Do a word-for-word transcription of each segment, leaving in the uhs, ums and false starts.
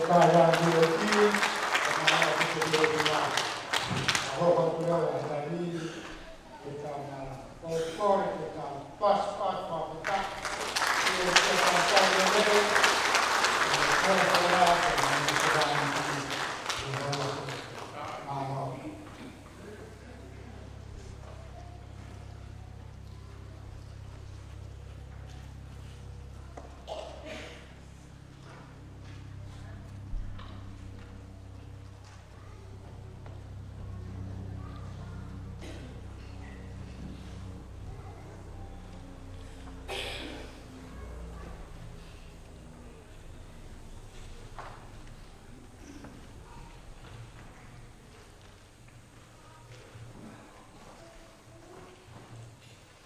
Kāinga ʻoku ʻi he ʻaho ko eni, ke tau maʻu, ko e kole ke tau pasipasi fakafetaʻi, ke tau tau lelei, ke tau tau lelei, ke tau tau lelei. Mālō.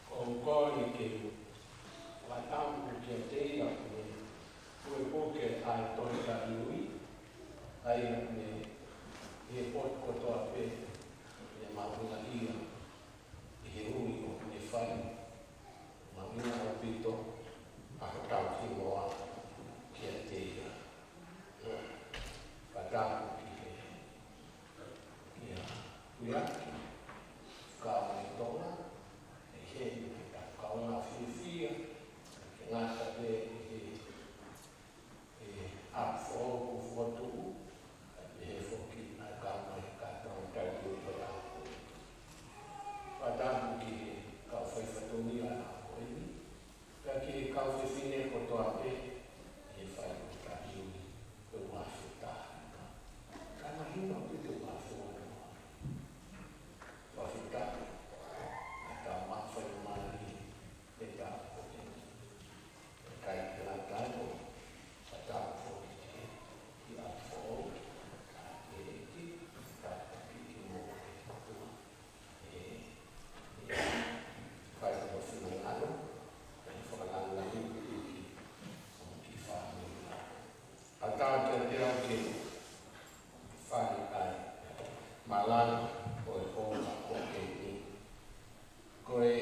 ʻOku ou kole ke u fakatapu kiate ia ʻoku ne pukepuke ʻa e Tohi Tapu ʻi he ʻaho ni, ʻi he potu kotoa pē, ʻi he mahuʻinga ia, ʻi he ui ʻoku ne fai, mahuʻinga ʻaupito ʻa hotau hingoa kiate ia. Fakatapu ki he ʻIo, ʻio, ka mai Tonga, ʻi he ʻi he kaungā fiefia, ke ngata pē ʻi he, ʻi he ʻaho foʻou kuo fokotuʻu, ʻi he foki ʻa e kaungā kātoa tau ʻi he ʻaho. Fakatapu ki he kau faifatongia ʻo e ʻaho ko eni, pea ki he kau fefine kotoa pē, ʻi he fai ʻo e takiui, ʻoku ou fakafetaʻi. Ka mahino ʻaupito ʻa e fakafetaʻi. Fakafetaʻi. Ka tau maʻu faingamālie, ʻi he ʻaho ko eni. ʻIkai ke lata ai ko, ka tau foki ki he, ʻi he ʻaho foʻou, ka ke ʻEiki, ka ke ʻEiki mo e ʻOtua. ʻE, ʻe, fai ko e finangalo, ʻe fakalāngilangi ki, ki, ki fāmili. Fakatapu kiate au ke fai ʻa e malanga ʻo e houa ko eni. Ko e,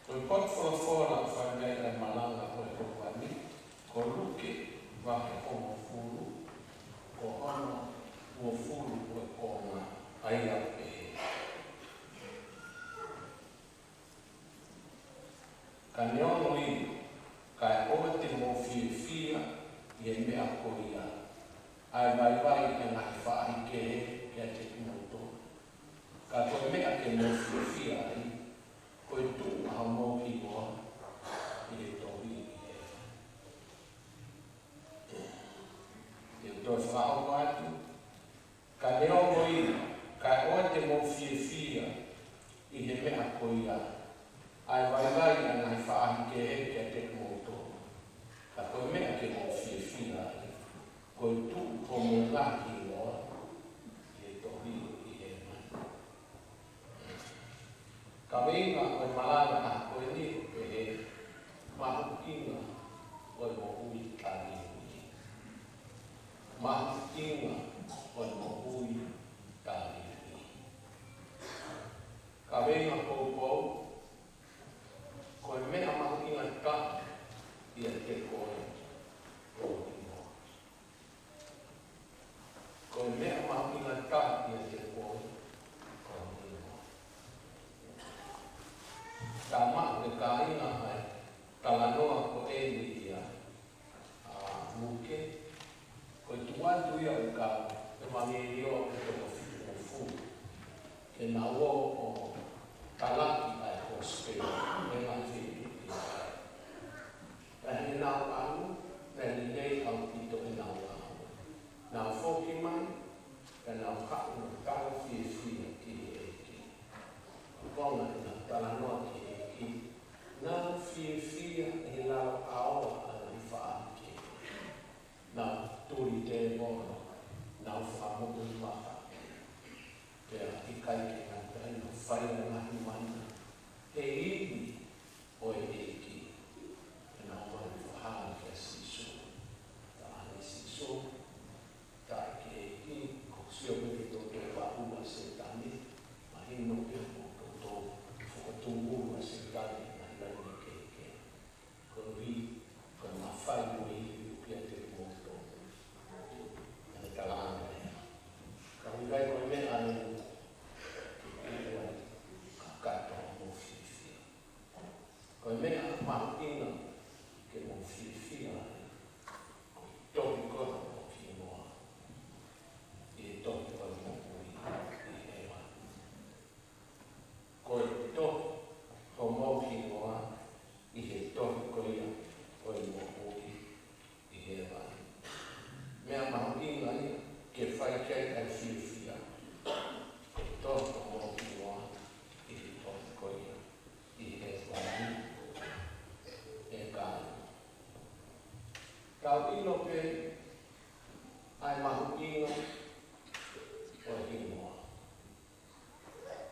ko e potu folofola ʻoku fai mei ai ʻa e malanga ʻo e houa ni, ko Luke, vahe hongofulu, ko hono uofulu ʻo e konga, ʻa ia ʻoku pehē. Ka neongo ia, kae ʻoua te mou fiefia ʻi he meʻa ko ia, ʻa e vaivai ʻa e ngaahi faʻahikehe kiate kimoutolu. Ka ko e meʻa ke mou fiefia ai, ko e tuʻu ʻa hoʻomou hingoa ʻi he tohi ʻi hēvani. Te u toe fakahoko atu, ka neongo ia, kae ʻoua te mou fiefia ʻi he meʻa ko ia, ʻa e vaivai ʻa e ngaahi faʻahikehe kiate kimoutolu. Ka ko e meʻa ke mou fiefia ai, ko e tuʻu hoʻomou ngaahi hingoa ʻi he tohi ʻi hēvani. Kaveinga ʻo e malanga ʻaho ko eni ʻoku pehē, mahuʻinga ʻo e moʻui taliui. Mahuʻinga ʻo e moʻui taliui. Kaveinga poupou, ko e meʻa mahuʻinga taha ʻiate koe ko ho hingoa. Ko e meʻa mahuʻinga taha ʻiate koe ko ho hingoa. Tau maʻu ʻe kāinga ʻa e talanoa ko eni ʻia, ʻa, Luke, ko e tuʻu atu ia ʻo e kau ʻevangeliō ʻe toko fitungofulu. Ke nau ō ʻo talaki ʻa e kosipeli, ʻe mai Filipai. Ka heʻenau ʻalu, naʻe lelei ʻaupito ʻenau ʻalu. Nau foki mai, ka nau haʻu ʻo tala fiefia ki he ʻEiki. Konga ʻenau talanoa ki he ʻEiki, nau fiefia ʻi he lalo ʻaoa ʻa e ngaahi faʻahikehe. Nau tuli tēvolo, nau fakamoʻui mata. Pea ʻikai ke ngata ai, nau fai ʻa e ngaahi mana, Ko e meʻa mahuʻinga ke mou fiefia ai, ko e tohi ko ē hoʻomou hingoa ʻi he tohi ʻo e moʻui ʻi hēvani. Ko e tohi hoʻomou hingoa ʻi he tohi ko ia ʻo e moʻui ʻi hēvani. Meʻa mahuʻinga ia ke fai ki ai ʻa e fiefia. Ko e tohi hoʻomou hingoa ʻi he tohi ko ia ʻi hēvani. ʻE kāinga, tau ʻilo pē ʻa e mahuʻinga ʻo e hingoa.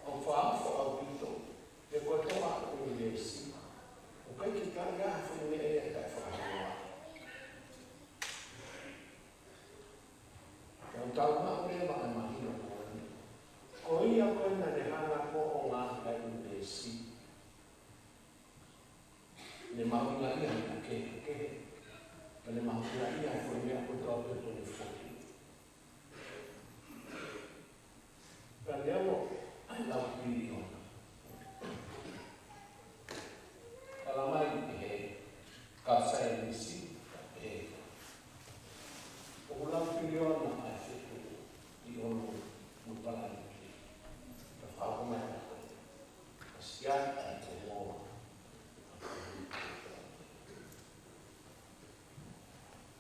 ʻOku fakaʻofoʻofa ʻaupito, he ko e toʻa ʻo e ʻunivēsi, ʻoku ʻikai ke ʻi ai ha foʻi meʻa ia ʻe taʻefakahingoa. Tau tau maʻu leva ʻa e mahino ko eni. Ko ia ko ē naʻa ne hanga ʻo ngāueʻi ʻa e ʻunivēsi, ne mahuʻingaʻia ʻa e meʻa kehekehe. Ka ne mahuʻingaʻia ʻa e foʻi meʻa kotoa pē kuo ne foaki. Ka ne ʻomi ʻa e lau piliona. Tala mai ʻe he kau saienisi, ʻe, ʻoku lau piliona ʻa e fetuʻu ʻi ʻolunga mo e palaniki. Ka fakahoko mai ʻa e, ka ʻosi ʻa e tō.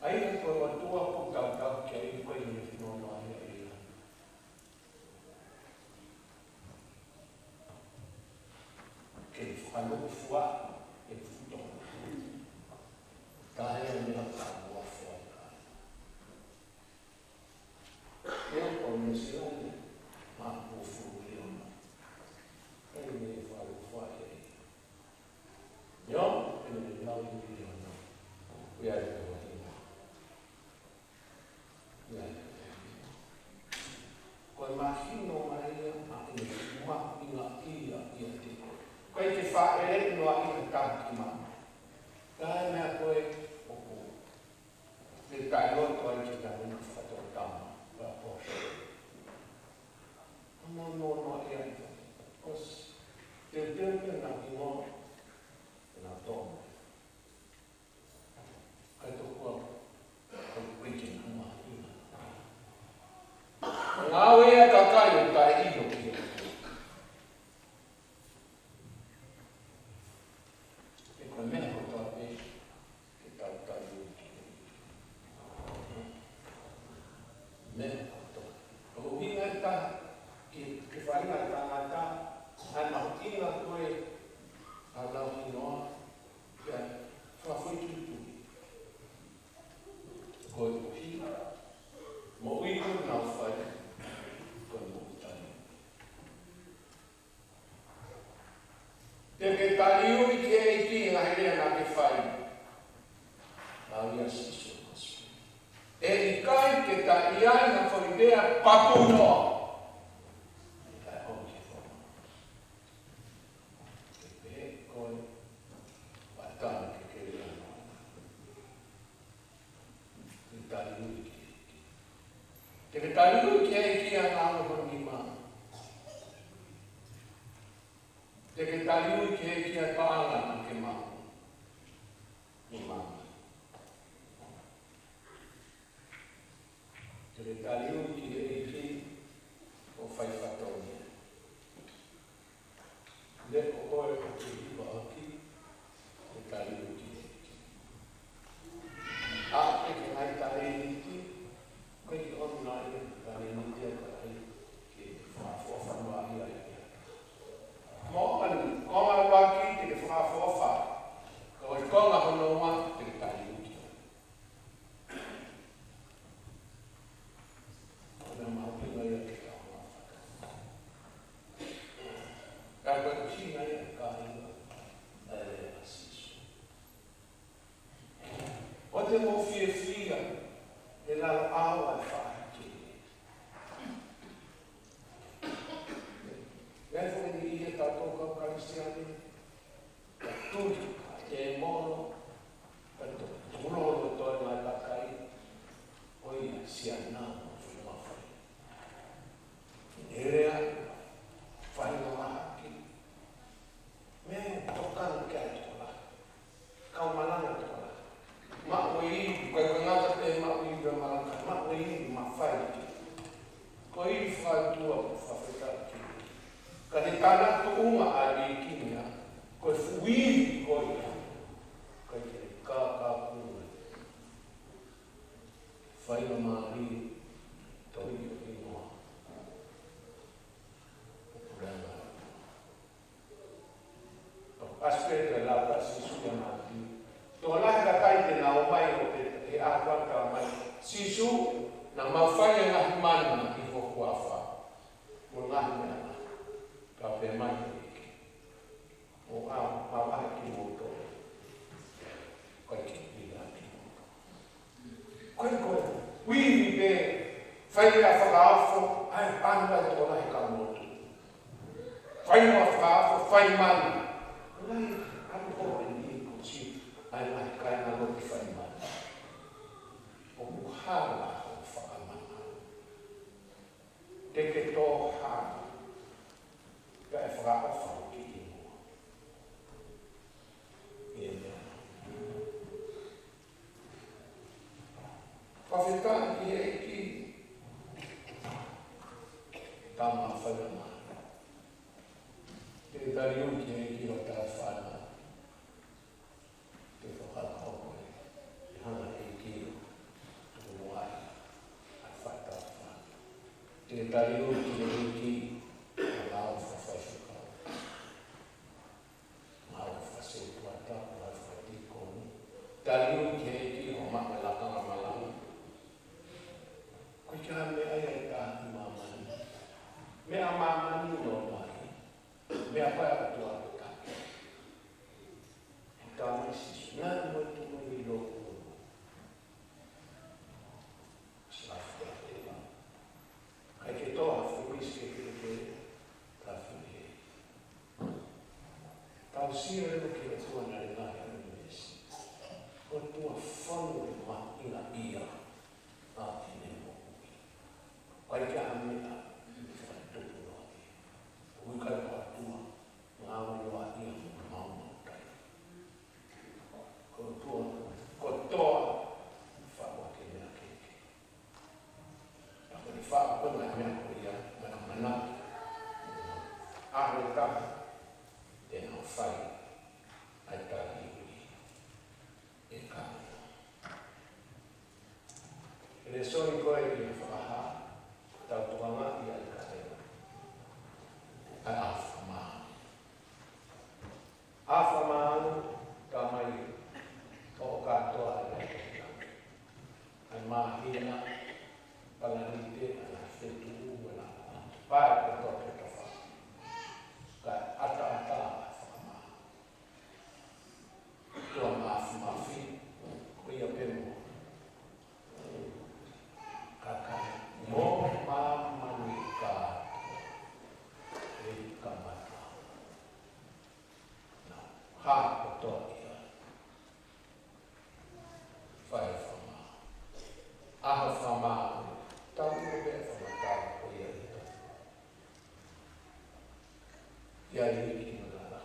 ʻA ia ko e motuʻa ʻoku tautau ki ai ko e ne nonoʻo ia ʻi he ke fakanofua e futo. Tae ʻa e meʻa ka ua fua. Ia ko Nuʻu Sila ni, ma ko fua ia ma. Kai me fa fua e. Ia, e me lau i ia na. Ia, ia, ia. Ko e mahino mai ia ʻa e mahuʻinga ia ʻiate koe. ʻOku ʻikai ke faʻeleʻi noa ia taki ma. Tae meʻa ko ē ʻoku te taʻeloto ai ke tau na fakatau tama, ka ʻosi. Ano no no ia ʻosi. Te te te na i mo. Na tō. Ka tō kua, ka kuike na ma. Ngāue ʻa e kakai ʻoku taʻeʻilo ki ai. He ko e meʻa kotoa pē, ke tau tali ki ai. Meʻa kotoa. Ko e ʻuhinga ʻe taha, ke, ke fai ʻa e tangata, ʻa e mahuʻinga ko ē ʻa e lau hingoa, pea fakafoʻituitui. Koeʻuhi, moʻui ko ē naʻa nau fai, ko e moʻui tali. Te ke taliui ki he ʻEiki he ngaahi lea naʻa ke fai. Lau ia Sīsū Kalaisi. ʻE ʻikai ke ta ʻi ai ha foʻi lea pāpū noa. Ke ta ʻomi ke fai. Ke pehē ko e ʻatā ke ke lea noa. Te ke taliui ki he ʻEiki. Te ke taliui ki he ʻEiki ʻa e ngāue ho nima. Te ke taliui ki he ʻEiki ʻa e paʻanga ke maʻu. Nima. Te ke taliui ki he ʻEiki ʻo fai fatongia. Leʻo ko ē ʻoku ke hiva ʻaki, ke taliui ki he ʻEiki. ʻA e ke ngai taliui ki, ko e ki ʻomi nai taliui ki he ʻEiki, ke fakaʻofoʻofa noa ia ʻe ia. Mo ʻani, konga ʻuluaki te ke fakaʻofoʻofa, ko e konga hono ua te ke taliui ki ai. Ko e meʻa mahuʻinga ia ke tau maʻu. Ka ko e ʻuhinga ia ka ʻi ai ʻa e lea ʻa Sīsū. ʻOua te mou fiefia he lalo ʻao ʻa e faʻahikehe. Lea foki ni ia tautolu kau Kalisitiane. Ka tuli, ka tēmono, ka to-, tūlolo toe mai kakai, ʻo ia siana mo fai mafai. Nerea, fai mamahaki, me tokanga ki ai tokanga. Kasi pē ʻe lau ʻa Sīsū kia Mātiu. Tokolahi kakai te nau ō mai ʻo pehē, ʻe ʻalu atu ʻo talamai, Sīsū, naʻa mau fai e ngaahi mana ʻi ho huafa, mo e ngaahi meʻa lahi. Ka pehē mai ʻe he ʻEiki, ʻoua, mau ʻai kimoutolu. ʻIkai ke u ʻilo kimoutolu. Ko e, ko e, uivi pē, fai meʻa fakaofo, ʻai panu ai tokolahi ka motu. Fai meʻa fakaofo, fai mana. Lai, ʻalu holo ʻi he ʻEiki ko Sīsū, ʻai mai kāinga Loti fai mana. ʻOku hala hoʻo fakamana. Te ke tō hake, pea ʻe fakaʻofa hoʻo kiʻi hingoa. ʻIo, meʻa. Fakafetaʻi ki he ʻEiki. Tama fai mana. Te ke tali ui ki he ʻEiki ʻo tau fana. Te ke fakakaukau ʻe hanga ʻe he ʻEiki ʻo tuku ai ʻa e faʻa tau fana. Te ke tali ui ki he ʻEiki ʻo lau fakafaifekau. Mau fasetuata, mau fatikoni. Tali ui ki he ʻEiki ʻo maʻu e lakanga malanga. Ko e kiʻi meʻa ia ʻi he taha ʻi māmani. Meʻa māmani ʻoku ʻomai. Meʻa ko ē ʻa e ʻOtua ʻoku taki. He Tamai Sīsū, naʻa mo e tuʻu mai ʻi loto. Sa fia te ma. ʻIkai ke tō ha fuʻu ʻīsī ke ke ke ka fuʻu he. Tau sio leva ki he ʻOtua naʻe ngaahi ʻunivēsi. ʻOtua fonu mahuʻinga ia ʻa ʻene moʻui. ʻIkai ke ʻi ai ha meʻa ʻe fakatupu noa ia. ʻOku ʻikai ko ha ʻOtua ngāue noa ia mo maumautai. Ko e ʻOtua kotoa faʻa ke meʻa kehekehe. Ka ko e faʻa ko e ngaahi meʻa ko ia, meʻa mana. ʻAho ʻe taha, te nau fai ʻa e tali ui ʻe kāinga. Lēsoni ko ē ʻi he Fakahā, tau tokanga ʻi ai kāinga. ʻA e ʻaho fakamaau. ʻAho fakamaau, talamai ʻoku kātoa ʻa e meʻa kotoa. ʻA e māhina, palanite, ʻa e fetuʻu, ʻa e nā. Pea kotoa pē tafa. Ka ʻataʻatā ʻa e fakamaau. Tuʻa Māfimafi, ko ia pē mo e kakai mo māmani kātoa ʻe kamata. Nau hā kotoa ia. Fai fakamaau. ʻAho fakamaau. Tau ʻilo pē fakamatala ko ia ʻi he ʻOtua. ʻI ai e ʻEiki mo e lala.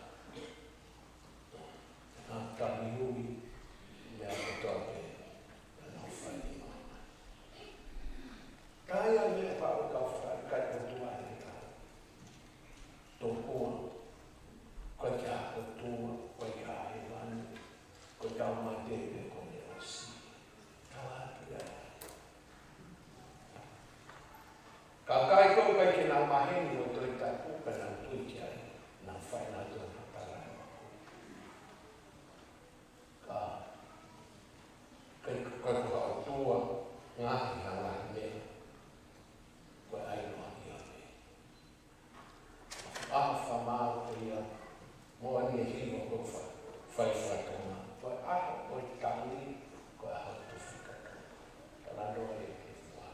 Naʻa tau ui, meʻa kotoa pē naʻa nau fai ʻi māmani. Ka ʻi ai e meʻa pau ka fai, ʻikai ko e ʻOtua ʻe taha. Tokua, ʻikai ke ʻi ai ha ʻOtua, ʻikai ke ʻi ai ha hēvani, ko e tau mate pē ko e ʻosi. Tau atu ia. Kakai ko ē ʻikai ke nau maheni mo e Tohi Tapu ka nau tui ki ai, nau fai ʻenau toe patala. Ka, ka, ka ko ha ʻOtua, ngaahi ha ngaahi meʻa, ko e ʻai noa ia pē. ʻAho fakamaau ko ia, mo ʻene hiva ko e fa-, fai fatongia. Ko e ʻaho ʻo e tali, ko e ʻaho tufi katoa. Talanoa ia ki he fua.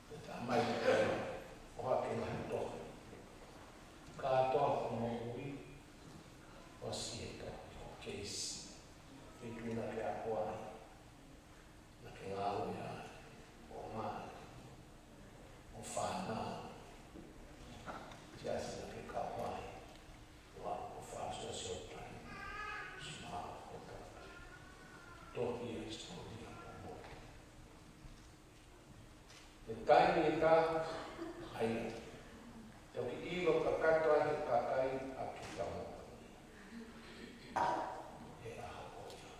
Ko e talamai ko ē, ʻohake ngaahi tohi. Kātoa ko e moʻui, ʻosi e tohi, ko e keisi. Feituʻu naʻa ke ako ai. Naʻa ke ngāue ai, ʻo mai, ʻo fānau, siasi naʻa ke kau ai, ʻo, ʻo fāsiasi ʻo tahi, sumā ʻo tahi, tohi ʻa e hisitōlia ʻo moʻui. He taimi ʻe taha, ʻai, toki ʻilo kakato ai he kakai ʻa kita moʻui. He ʻaho ko ia.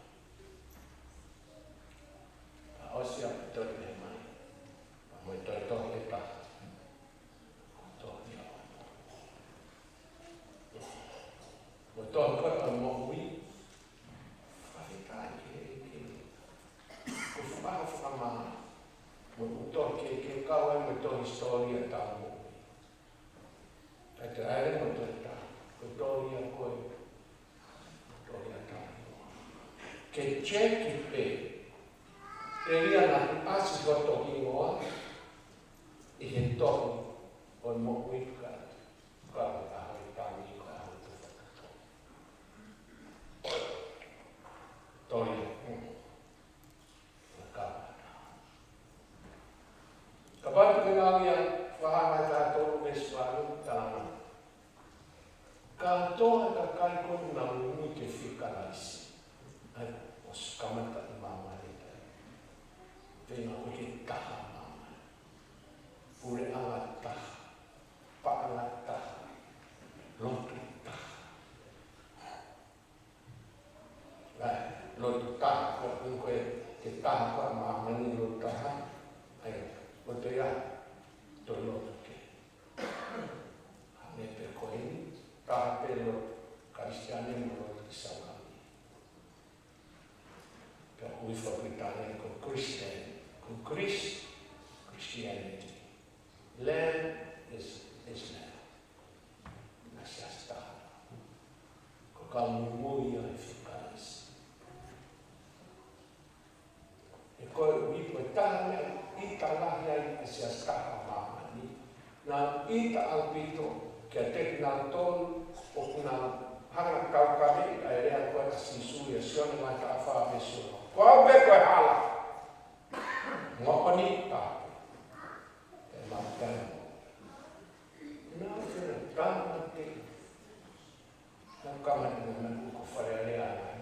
Ka ʻosi ʻa e tohi ʻe mai. Ka mo e tohi ʻe taha. Ko e tohi ʻa e ʻOtua. Tohi ko ē ʻo e Moʻui. Fakafetaʻi ki he ʻEiki. Ko e fakaʻaho fakamāʻopoʻopo. Mo e tohi kehekehe, kau ai mo e tohi hisitōlia ʻetau moʻui. Kae ʻai mo e tohi taha. Ko e tohi ia ko ē. Tohi ʻa e taha. Ke teke pē. Telia naʻa ku ʻasi hoto hingoa ʻi he tohi ʻo e moʻui ka, ka ʻaho ʻi he tangi ka ʻaho ʻi he fakatō. Tohi. Kapau te ke lau ia, Fakahā vahe taha tolu veesi valu, talamai: Kātoa e kakai ko ē naʻa nau muimui ki he fili Kalaisi, ʻa ia ʻosi kamata ʻi māmani, ʻa ia ko e taha māmani. Puleʻanga taha, paʻanga taha, lotu taha. ʻA ia, lotu taha, ko e, ko e, ko e taha ko ē ʻa māmani, lotu taha. ʻA ia, ko e toe ʻai, toe lotu kehe. Hangē pē ko eni, taha pē lotu Kalisitiane mo e lotu ki Saulani. Pea ui fakapilitānia ko e Christian, ko e Chris-, Christianity. Lamb is, is Lamb. Naʻe siasi taha. Ko e kau muimui ia ʻi he fili Kalaisi. He ko e ʻuhi ko e taha e meʻa ʻita lahi ai ʻa e siasi taha ʻa māmani. Naʻe ʻita ʻaupito kiate kinautolu ʻoku nau hanga ʻo taukaveʻi ʻa e lea ko ē ʻa Sīsū ʻia Sione vahe taha fā veesi ono: Ko au pē ko e hala. Moʻoni taha pē. Pea mau tau. Nau fena tāmate. Nau kamata nau manu ko Fale Alea ʻa e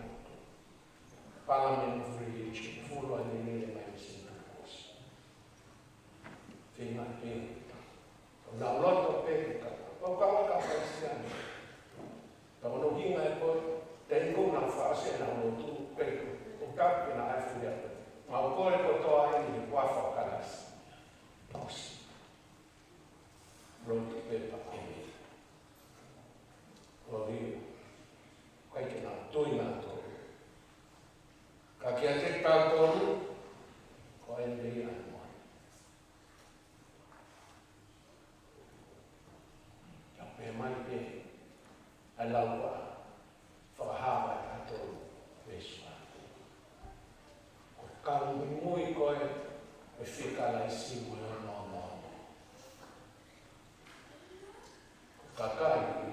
Parliament of Religion, fuoloa ni ni le mai misi tukosi. Fina pē. Nau loto pē ka, ʻo ka ka Kalisitiane. Ka ko hono ʻuhinga ē ko e, te nau nau fasi ʻenau lotu pē, ʻo ka ke na ai fulia pē. Mau kole kotoa eni he huafa ʻo Kalaisi. Pausi. Lotu pē pea ʻomi. ʻOku ʻikai ke nau tui nautolu. Ka kiate kitautolu, ko e meʻa ia ʻa e moʻoni. Ka pehē mai pē ʻa e lau ʻa Fakahā vahe taha tolu veesi ua. Ko e kau muimui ko ē ʻi he fili Kalaisi mo e ono ono. Ko e kakai ʻoku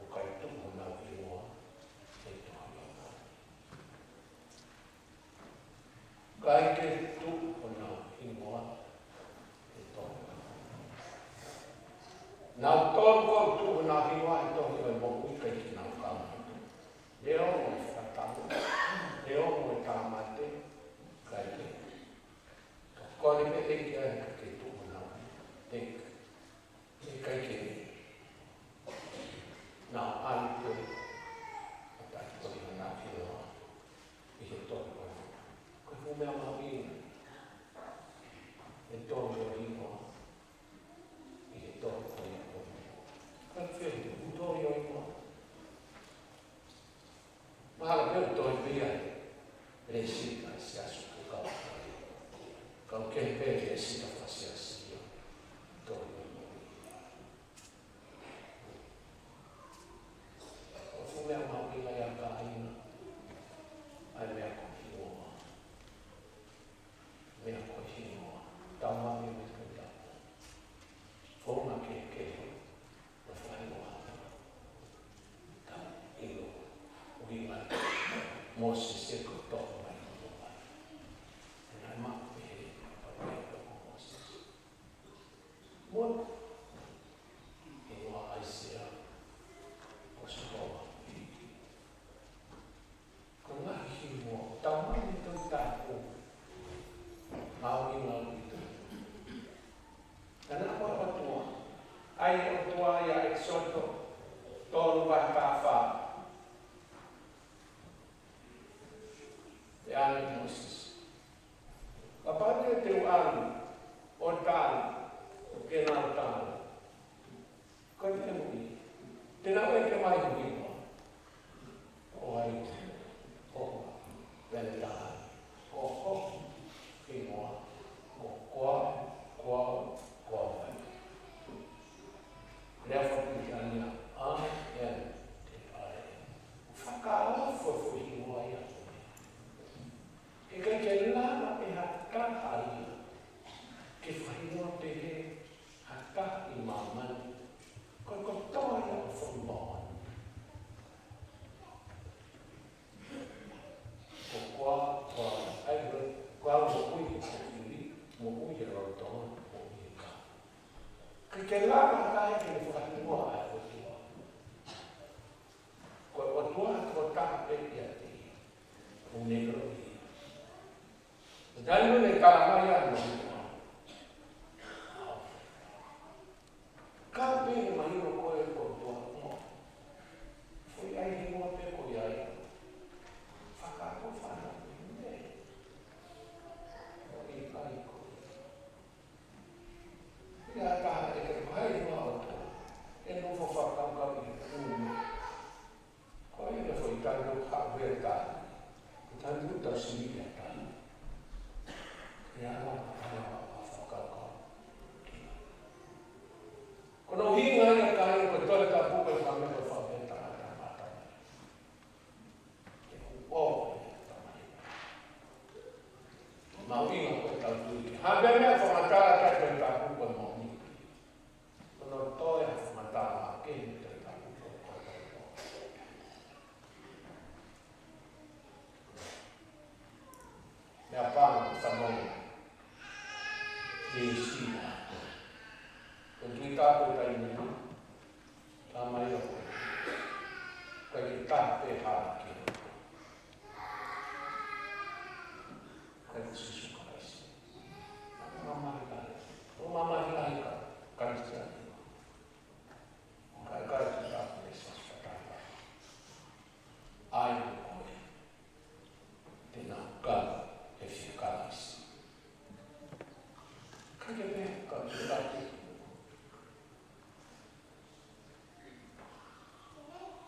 ʻikai tuku honau hingoa he tohi ʻo e moʻui. ʻIkai ke tuku honau hingoa he tohi ʻo e moʻui. Nautolu ʻoku tuku honau hingoa he tohi ʻo e moʻui ʻikai ke nau kau. Neongo e fakatanga, neongo e tāmate, ʻikai ke. Ka ko e meʻa ʻe ʻikai ke tuku honau hingoa. ʻIkai ke. Nau ʻalu pē ʻo taʻetohi honau hingoa ʻi he tohi ʻo e moʻui. Ko e fuʻu meʻa mahuʻinga e tohi ʻo e hingoa ʻi he tohi ʻo e moʻui. Ko e fuʻu tohi ʻo e hingoa. Mahalo pē ʻoku toe pē ia e lēsoni ʻa e siasi ʻoku kau. Kau kehe pē lēsoni ʻa e siasi ia. Toe pē mo ia. ʻOku fuʻu meʻa mahuʻinga ia kāinga. ʻA e meʻa ko e hingoa. Meʻa ko e hingoa. Tau maʻu e meʻa ko e tau. Founga kehekehe. Ko e fai mo ha. Tau ʻilo. ʻUhinga. Mōsese ko e tohi mai ko e tohi. Naʻe maʻu pē he, pea pehē ko Mōsese. Mo e hingoa ʻAisea, ko Sihova. Ko e ngaahi hingoa, tau maʻu e tohi tapu. Maʻu e ngaahi tohi. Ka naʻe ʻoatu ʻe he ʻOtua, ʻa e ʻOtua ʻia ʻEkisoto tolu vahe taha fā. Pea ʻai ʻe Mōsese: Kapau te u ʻalu ʻo tala, ʻoku ke nau tala. Ko e meʻa moʻoni. Te nau ʻeke mai hoʻo hingoa. Naʻe ʻi ai e talamai ʻa e ʻOtua. Kapau ʻe mahino ko e ʻOtua mo. Foʻi ʻai hingoa pē ko ia ia. Fakakau fana pē. Foʻi ʻai ko ia. Ia taha e ke kai noa ʻOtua. ʻE nofo fakakaukau ʻi he ʻū. Ko ia foʻi taimi ʻoku haʻu ai e tali. Ko e taimi ʻoku tau sini ki he tali. Ia la, ala ʻo fakakaukau. Ko hono ʻuhinga ia ʻoku ʻi ai ko e Tohi Tapu ko e fanga meʻa ko e fanga meʻa tangata mata. Ke u ʻo e tamai. Mahuʻinga ko e tau tui. Ha meʻa meʻa fakamatala ʻa e Tohi Tapu ko e moʻoni. Ko hono toe ha fakamatala ke ne Tohi Tapu ko e ko e ko e. Meʻa pango, fanongo. Ke sina. Ko e tui tapu e taimi ni. Tamai ʻoku. Ko e ke tapu e hala ke. Ko e Sīsū Kalaisi. Mamahi lahi. ʻO mamahi lahi ka. Kalaisi. Ka, ka, ka, ka, ka, ka, ka, ka, ʻAi ko e. Te nau kau he fie Kalaisi. Ka ke pehē ka ke lati.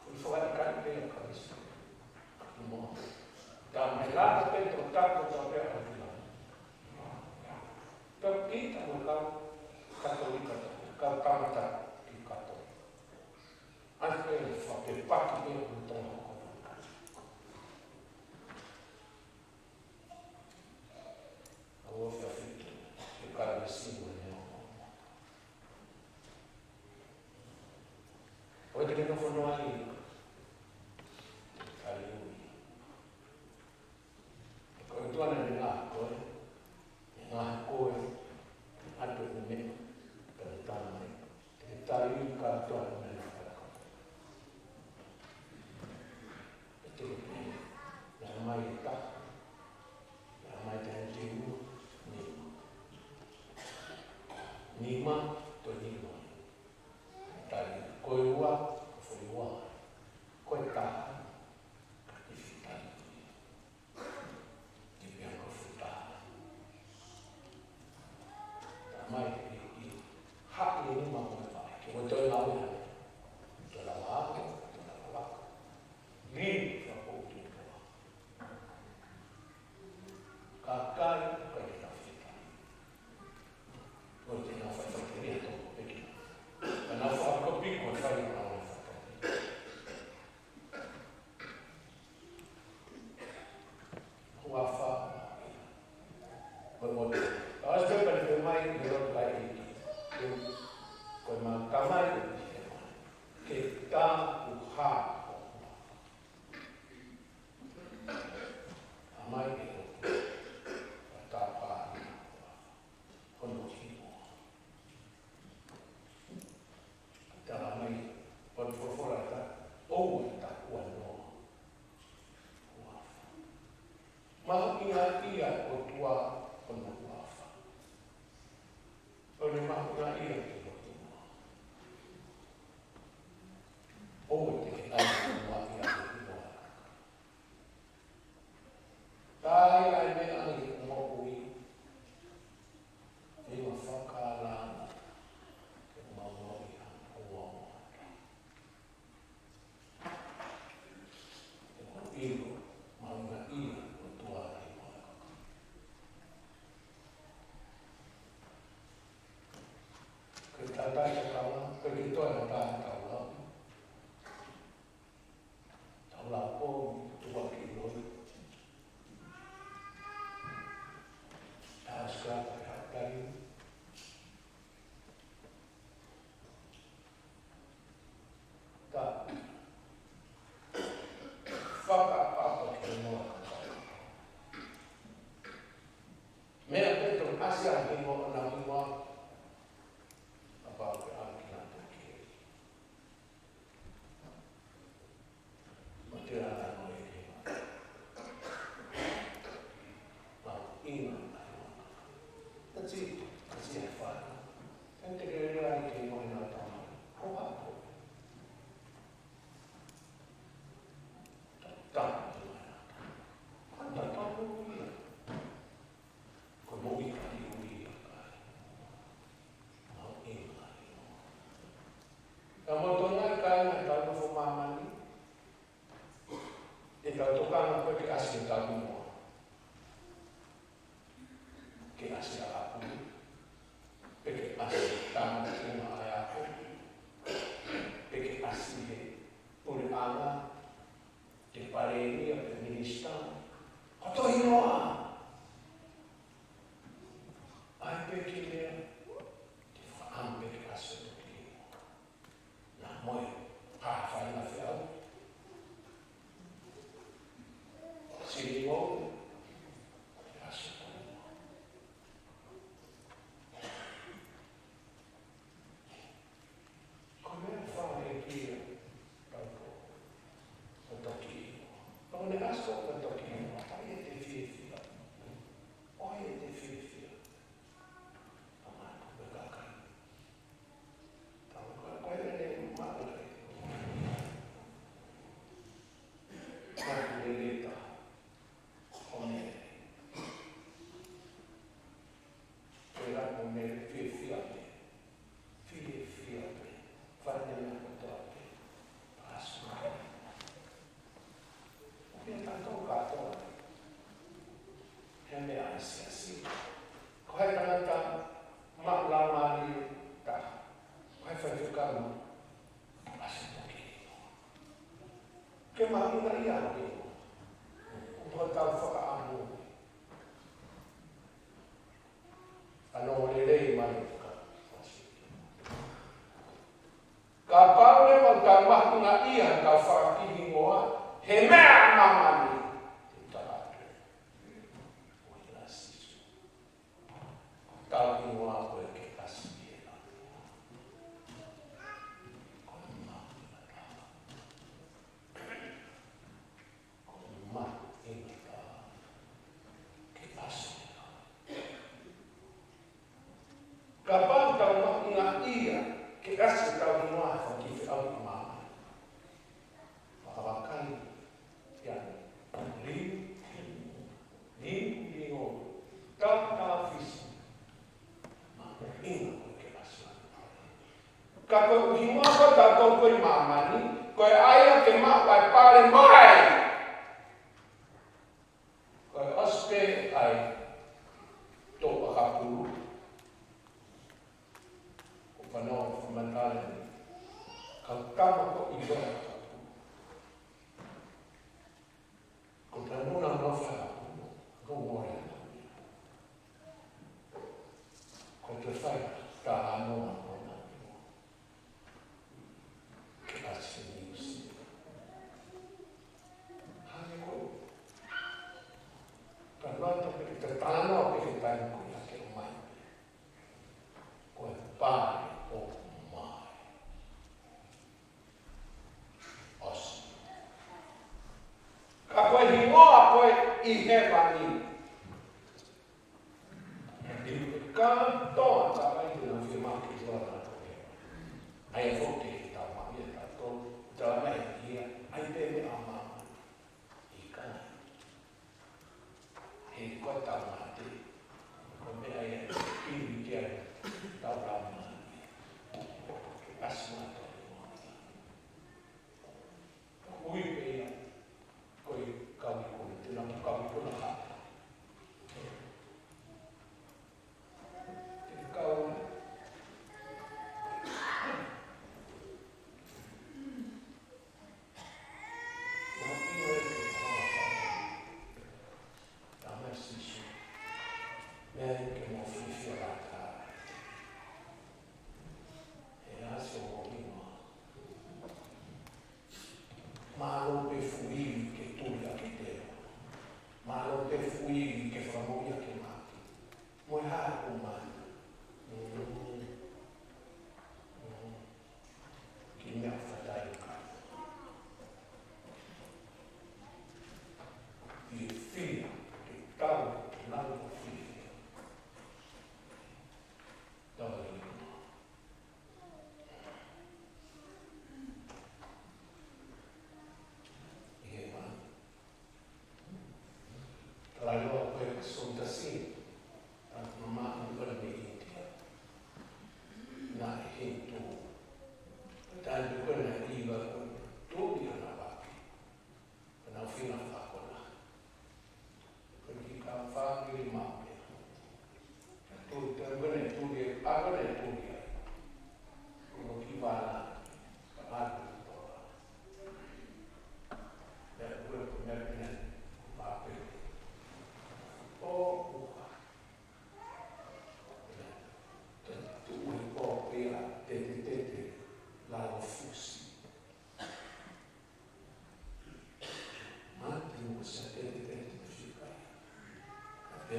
Ko e fakaʻikani pē ʻa Kalaisi. Mo. Tamai lava pē tō taku tō pē ʻa Kalaisi. Tau kita mo kau Katolika, kau tangata ki Katolika. ʻAi pē fakapaki pē ʻo tō hoko. ʻOku ou fiefia he Kalaisi mo e ʻOtua. ʻOku te ke nofo noa ai. Haleluia. Ko e ʻOtua naʻe ngaahi koe, ngaahi koe, ʻatu e meʻa, ka ne tana e, te tali ka ʻOtua naʻe ngaahi koe. ʻE te ke pehē, naʻe ʻomai e taha, naʻe ʻomai taha te ua, nima. Nima, toe nima. Tali, ko e ua, ko e foʻi ua, ko e taha, ka ke fitali. Ke pea ko futa. Tamai ke ke. Haʻi e nima mo e paʻi. Ke ʻoua toe lau ia. Toe lau ako, toe lau ako. Lī, ka ko te koa. Kakai, kakai ke tau fita. Ko te nau fai fai ke ria tō peki. Ka nau fakakopi ko fai ko nau fakakopi. Huafa. Ko e motu. Ka ʻosi pē pali pē mai, ʻi he lotu ʻa e ʻEiki. Ko e mau tamai ʻoku ʻi hēvani. Ke taʻu ha. Tamai ʻe ʻOtua. Ka taʻu ha. Ko hono hingoa. Talamai, ko e folofola ʻa e ʻOtua, ʻoua ʻe taʻu noa. Huafa. Mahuʻingaʻia ʻOtua hono huafa. ʻOku ne mahuʻingaʻia ki he hingoa. ʻOua te ke ʻai Noa. ʻAi pē ke lea, te fakaʻamu pē ke ʻasi ʻo toki hingoa. Naʻa mo e hā fai na feau. Sili ngou, ke ʻasi ʻo toki hingoa. Ko e meʻa fale kia tau ko, ko toki. Ko ne ʻasi ʻo toki, ʻa ia te fiefia. ʻA ia te fiefia. Tau mai ko e kakai. Tau ko e, ko e lele maʻu ai. Maʻu lele ta. Ko ne. Pea ko Mele fiefia pē. Fiefia pē. Fai e meʻa kotoa pē. Paasi mai. Pea tautolu kātoa. He meʻa ʻa e siasi. Ko hai tangata maʻu laumālie taha. Ko hai faifekau maʻu. Paasi mai. Ke mahuʻinga ia ke. Kuo tau fakaʻamu. ʻA ia ʻoku lelei mai ka. Kapau leva ʻoku tau mahuʻingaʻia ʻetau fakakihingoa, he meʻa ʻa māmani. Te u tala atu. ʻOi la Sīsū. Tau hingoa ko e ke ʻasi ē la. Ko e mahuʻinga taha. Ko e mahuʻinga taha ke ʻasi. Kapau tau mahuʻingaʻia ke ʻasi ʻetau hingoa he fakafeʻao ʻi māmani. Fakavakai ia. Liu, liu, liu. Tau, tau fisi. Mahuʻinga ko e ke ʻasi. Ka ko e ʻuhinga ko ʻetau tō ko ē ʻi māmani, ko e ʻai ke maʻu ʻa e pale mai. Ko e ʻosi pē ʻa e tō ʻakapulu, ko e fanongo fakamatala ni, kau tama ko ʻi loa ʻakapulu. Ko e tanumaki nofo ʻakapulu, ko e ngore ʻakapulu. Ko e toe fai talanoa ko ena. Ke ʻasi ni usi. Hangē ko e. Ka nau ta pē ke talanoa pē ke taimi ko ia ke ʻomai. Ko e pale ʻoku mai. ʻOsi. Ka ko e hingoa ko ē ʻi hēvani. Ka toa ka ʻai te nau fiemaʻu ke toa na ko ē. ʻA ia foki ke tau maʻu ia tautolu, tau mai ia, ʻai pē meʻa ʻa māmani. ʻIkai. He ko e tau mate. Ko e meʻa ia, ʻi ke ai, tau tau mate. ʻAsi mate. Ui pē ia, ko e kau ikuna, te nau kau ikuna ka. Te kau. Tama Sīsū. Meʻa ke mo fiefia ʻa e kakai. He ʻasi ʻo mo hingoa. Mālō pē fuʻu ivi ke tuli ʻa ke teo. Mālō pē fuʻu ivi ke fakamoʻui ʻa ke maki. Mo e hā ʻoku mai. Mm. Mm. Ki meʻa fatai ka. Fiefia, ke tau, ke lau ko fiefia. Tau le. ʻI he mā. Talailoa ko e ka sōtasi. Tau mamaʻo ko e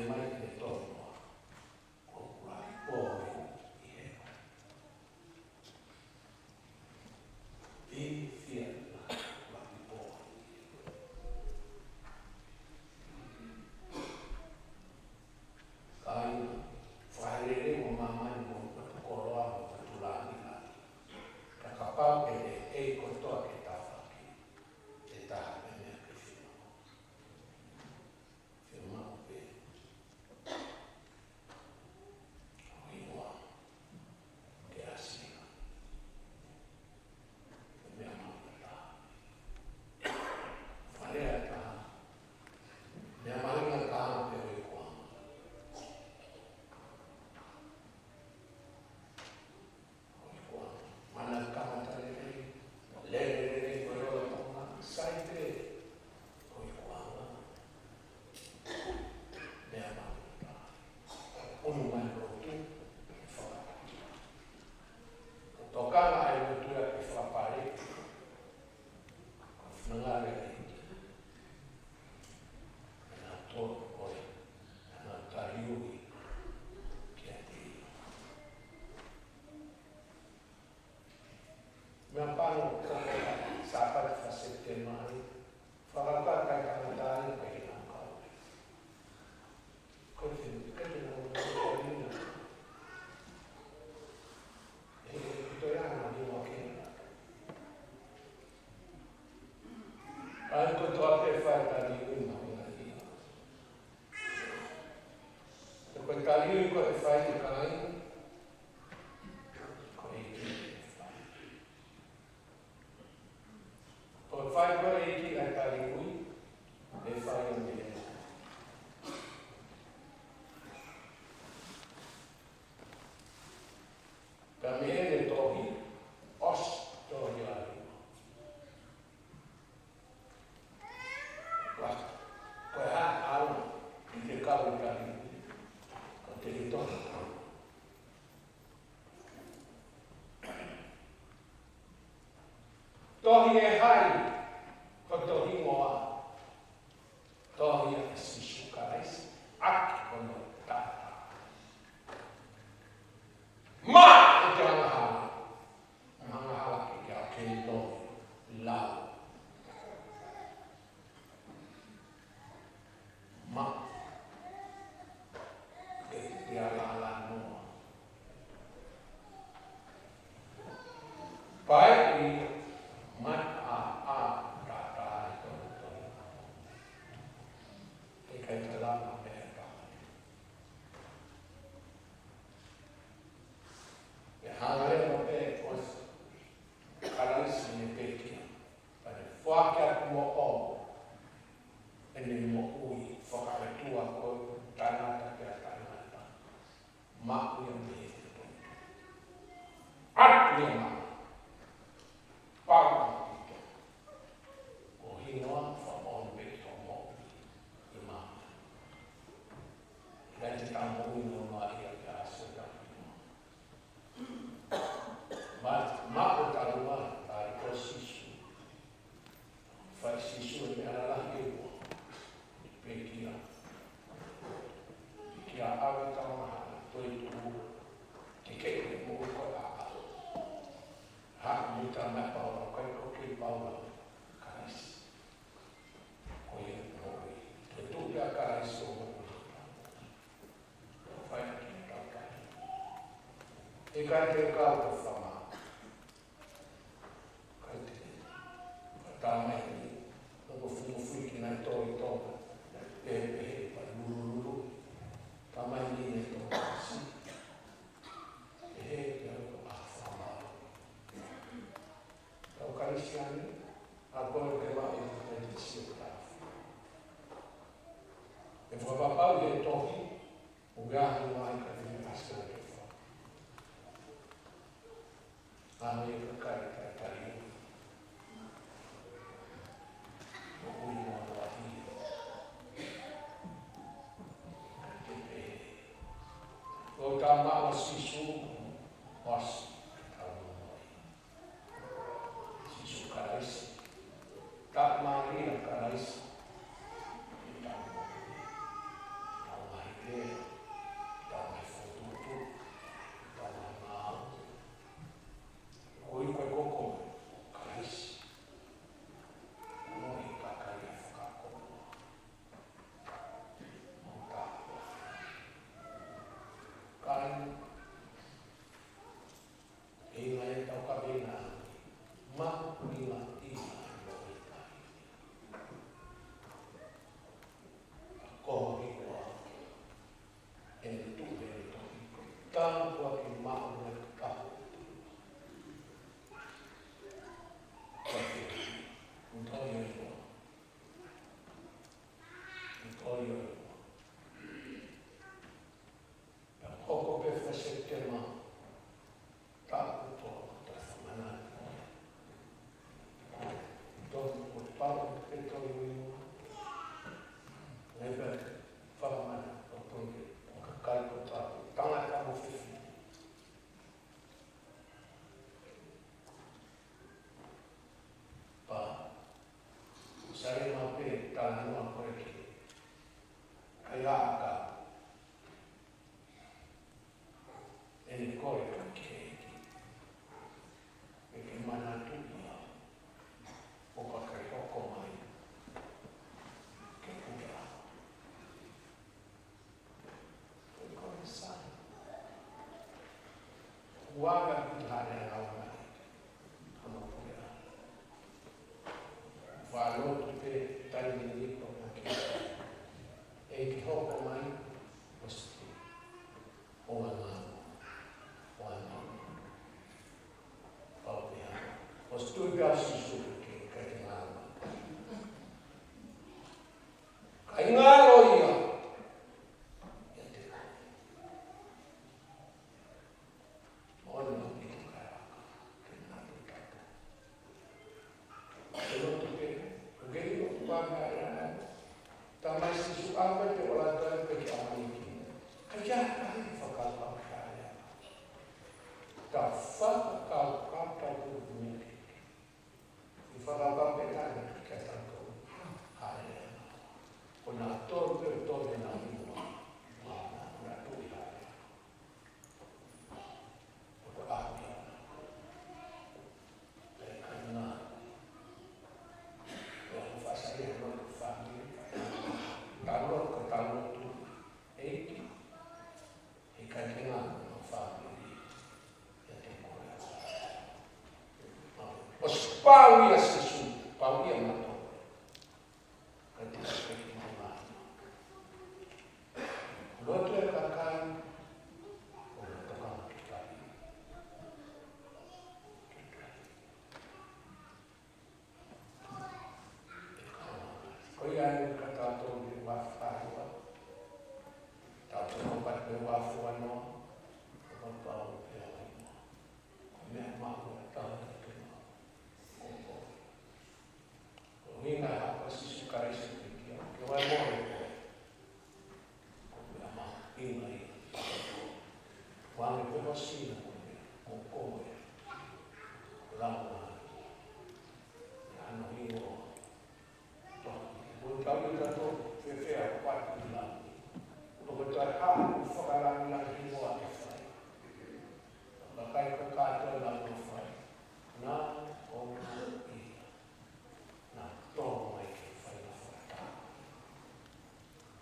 mai ke tonu. ʻOku lahi pō ʻi he. Fiefia lahi pō. Kāinga, fakalelei mo māmani mo e koloa mo e tuʻunga ni. Ka kapau ʻe ʻi ai kotoa ke tafaki, ʻe taha pē meʻa ke fiemaʻu. Fiemaʻu pē. Ko e hingoa ke ʻasi. Meʻa mahuʻinga taha. Fakalea taha. Meʻa mahuʻinga taha pē ʻo e kuonga. Ko e kuonga. Mana kamata lelei, lele lelei ko e ola Tonga, sai pē ko e kuonga. Meʻa mahuʻinga taha. ʻUnu mai lotu, fakapale. Tokanga ai lotu ia ke fakapale. Ko e finangalo ʻa e ʻEiki. Naʻa tō ko e, naʻa taliui kiate ia. Meʻapango ko e Sāpate fā Sepitema ni, fakakakato e tangata ni ko e hina kau. Ko e hina, ko e hina kau. E, e, ko e hina kau. ʻAi ko e toa pē fai taliui mahuʻinga ia. Ko e taliui ko e fai ʻe kāinga, ko e ʻEiki. Ko e fai ko e ʻEiki ʻa e taliui, ʻe fai ʻo meʻa. Ka mei he tohi, ʻosi tohi ai. Ko e hā ʻa e ʻalu ʻi he kau ʻi Kali, ko e tohi. Tohi ʻe hai, ko e tohi hingoa. Tohi ʻa Sīsū Kalaisi, ʻaki hono taʻataʻa. Maʻu ʻete angahala, angahala ke ke ʻalu ke lau. Maʻu ʻete angahala noa. Pea ʻi he mata ʻa e taʻataʻa ʻi tohi. ʻIkai ke lava meʻa taha. ʻE hanga leva pē ʻo Kalaisi ʻene pekia. Pea ne foaki atu moʻo ʻene moʻui fakaʻotua ko e tangata pea tangata. Maʻu ia mei he tohi. ʻAtu ia maʻu. Pau ʻaupito. Ko e hingoa fakamoʻoni pē ki hoʻo moʻui ʻi māmani. ʻIkai te tau moʻui noa ia pea ʻasi ʻetau hingoa. Ma, ma ko talu mai, tali ko Sīsū. Fai Sīsū e meʻa lalahi ʻe ua. Pekia. Pekia ʻave tau maha, toetuʻu. Ke ke ke moʻui ko e ʻaʻau. Haʻu mo e tama ʻe Paula, ʻikai ko e Paula. Kalaisi. Ko ia moʻui. Toetuʻu pē ʻa Kalaisi ʻo moʻui. Fai ki he tau kai. ʻIkai te kau ʻo fama. ʻIkai te. Ka tamai ni. Nō ko fumu fui ki nai tō i tō. Pehē pehē, pa lulululu. Tamai ni ne tō. Pehē pehē ko ʻa fama. Kau Kalisiani, ʻa ko e ke maʻu e te sio tafi. ʻE fakapapau he tohi, ʻo ke ahi mai ka te me ʻasi ke fa. ʻA me ka kai kai kai. ʻO ui mo ʻo ahi. Ka te pe. ʻO tama ʻo Sīsū, ʻo ʻasi, tau mo ʻo ahi. Sīsū Kalaisi. Taʻe Malia Kalaisi. Tau mo ʻo ahi. ʻo ke toi ui mo. Ngai pē fakamana ʻo toi ke ʻo kakai kotoa, tangata mo fefine. Pea sai ma pē talanoa ko ē ki ai ʻAkani. ʻEne kole ki he ʻEiki. ʻEiki, manatuʻi au ʻo ka ke hoko mai ke puleʻanga. Ko e kole sai. Uanga ki hale ala mai. Hono puleʻanga. Faʻa lotu pē taimi ni ko ē ke ʻEiki hoko mai, ʻosi pē. ʻO ngā, ʻo ngā. Pau pē ha. ʻOsi tui pē ʻa Sīsū ke, ke, ke ngā. Ka ʻi ngā loia. ʻIate koe. ʻO nau ki tuka aka, ke nau ki tapu. Ke lotu pē, ke lotu pē, ka ʻi ai ʻa e. Tamai Sīsū, ʻofa ke ola atu pē ki ʻamanaki. Ka ʻi ai ha taha ʻe fakakaukau ki ai. Ka fakakaukau ka ku meke. ʻI fakakaukau pē taha ki he taha ko. Haleluia. Ko na tolu pē tolu na iwa. Mana na tui haleluia. Ko a ia. Pea ka na. Ko a fasa ia no fāmili. Talo ko talo tu. ʻEiki. ʻIkai ke ngalo no fāmili. ʻIate koe. ʻOsi pau ia Sīsū, pau ia mato. Ka te ke ke mai mai. Lotu e kakai, ʻo na toka ki kai. Ko ia ai ka tatou ni wa fai wa. Tatou no pat pe wa fua no. Ko pau pe ai. Ko mea ma ko tatou te ma. Ko ko. Ko ʻuhinga ha ko Sīsū Kalaisi ke kia. Ke wa mo e ko. Ko mea ma ina ia. Wa me pe wa sina ko mea. Ko ko e. Lau ma. Ano hiwa. Ko e kau ʻi tatou, fēfē ʻa e pati ʻi langi. Ko e taha ʻoku fakalāngilangi hingoa ke fai. Ka kai ka kātoa na mo fai. Na, ko na ia. Na tō mai ke fai na fakatā.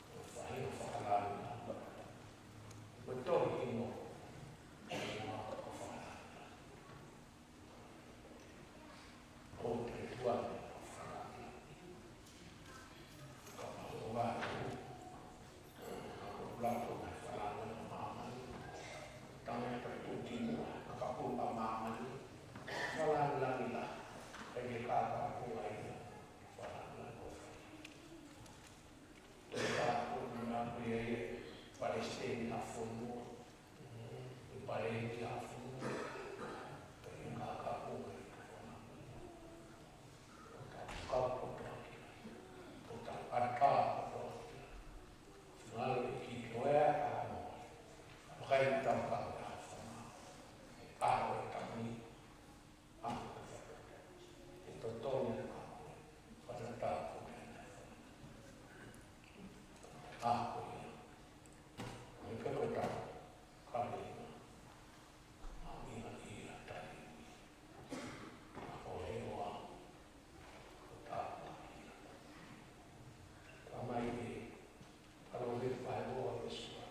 Ko e fai na fakalāngilangi. Ko e tō hingoa. Ko e fakalāngilangi. Palestina, Fonu, ʻi Palestina, ʻi Kakapunga, ʻi Kakapunga. Ko tau kau kotoa ki ai. Ko tau ʻatā kotoa ki ai. Ngalo ʻEiki ko e ʻa mo. Makai tau kau ʻa fana. ʻA ko e tau ni. ʻA ko e fana. E totonu ʻa ko e. Fana tau ko e ʻa fana. ʻA ko e. Ko e fana tau. Ka me. ʻA mi na ki a tali. ʻA ko e hoa. Ko tā. Ka mai e. Ka lo me fai hoa ke sua.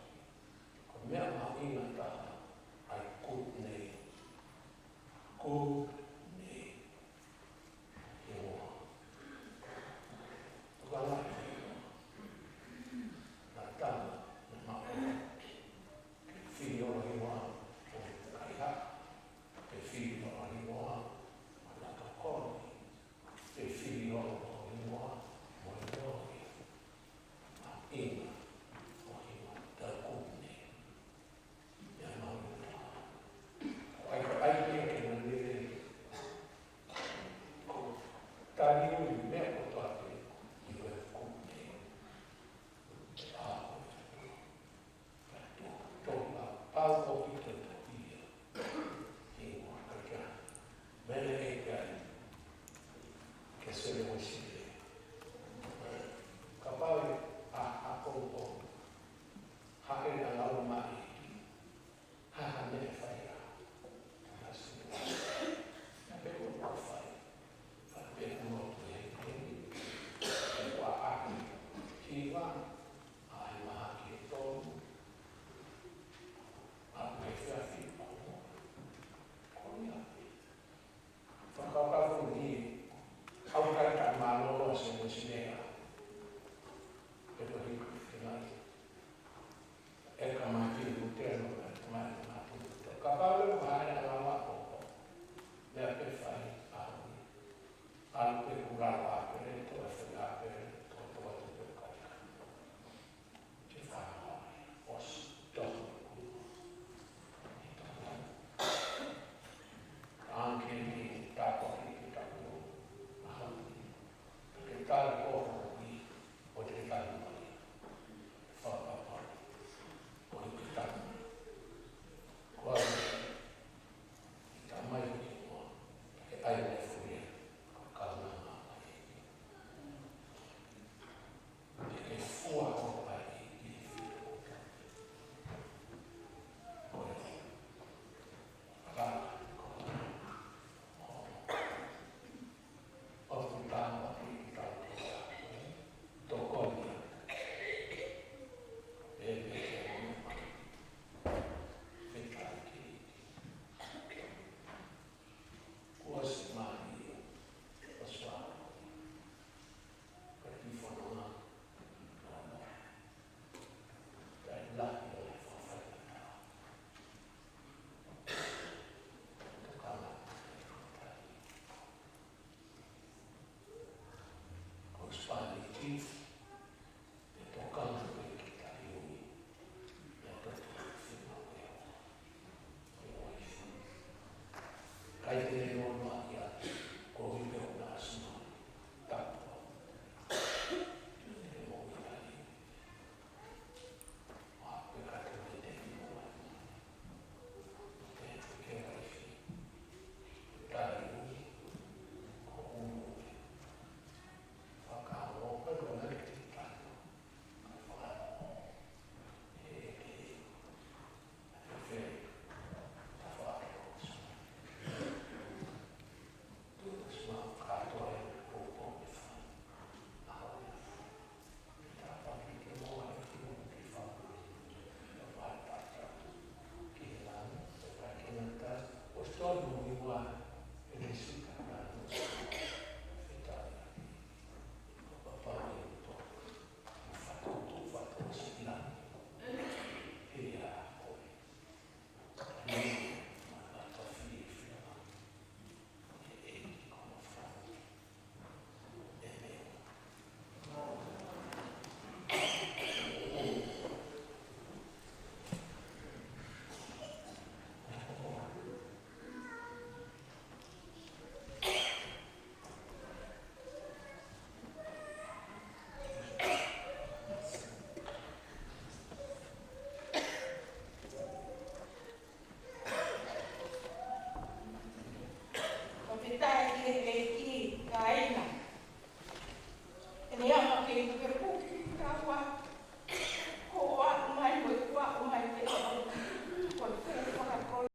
Ko mea ma ina taha. ʻA e good name. Good name. Ke hoa. Ko ka la. Na tama. Na ma. Ke fili ʻo hingoa. Ko kaiha. Ke fili ʻo hingoa. Mana ka koni. Ke fili ʻo hingoa. Mo e lohi. Ma ina. ʻO hingoa. Ka koni. Ia ma ina. Ko ai, ko ai ke ke na lele. Ko tani ui me ko Sele Uesile. Kapau ʻe ʻaʻahi ʻapongipongi, hake ʻa e lau mai, ha ha meʻa ʻe fai ʻa Sele Uesile. Naʻe pehē ʻoku fai, fai pē ʻa e lotu ʻi heni. Kuo ʻaʻahi hiva, ʻaʻahi mahaki ʻe tolu, ʻaʻahi efiafi, ko ia pē. Fakakaukau foki ki he ʻaukai taʻemālōlō ʻa Sele Uesile. Pea ko e hiki fengai. ʻE ka mai ki he hotela, ka mai ki he hotela. Kapau ʻe ʻaʻahi ʻa e lau ʻapongipongi, meʻa pē fai ʻaho ni. ʻAlu pē kuo lava pē, toe fai pē, toe toe atu pē kai. Ke fai ʻo ʻosi, tohi. Ange ni tāpuaki ke tapu. Aha. Ke tala ko hoʻo ʻi, ʻo te tala mai. Fakapapau. ʻO te tala mai. Ko e tamai ʻo te moa. Ke ʻai le furia. Ko e kaunanga mai. Ke fua ʻo ʻai ʻi he fili. Ko e Fakafetaʻi ki he ʻEiki, kāinga. ʻE lea ʻa e ʻEiki